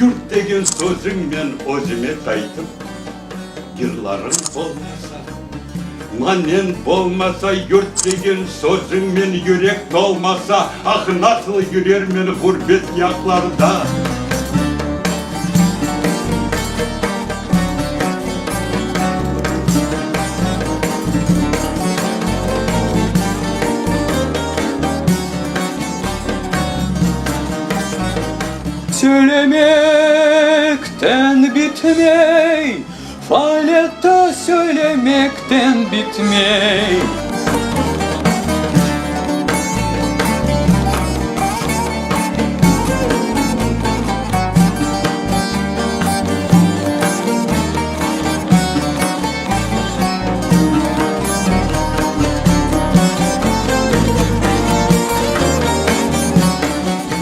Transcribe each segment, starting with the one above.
Yurt degen sözüñmen özüme qaytıp, Yırlarıñ bolmasa, manen bolmasa, Yurt degen sözüñmen yürek tolmasa, Ah, nasıl yürermen ğurbet yaqlarda? Söylemekten bitmey, Faletta söylemekten bitmey.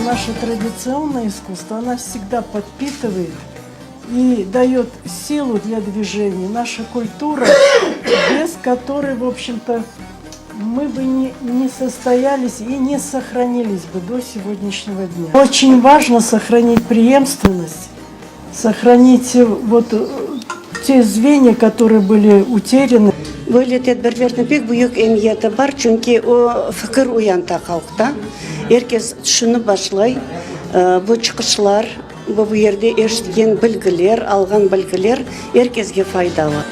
Наше традиционное искусство, она всегда подпитывает и дает силу для движения. Наша культура, без которой, в общем-то, мы бы не, не состоялись и не сохранились бы до сегодняшнего дня. Очень важно сохранить преемственность, сохранить э, вот э, те звенья, которые были утеряны. Böyle tedbirlerniñ pek büyük emiyeti bar, çünki o fikir uyanta halqta, er kes tüşünip başlay, bu çıqışlar, bu bu yerde eşitken bilgiler, alğan bilgiler er kesge faydalı.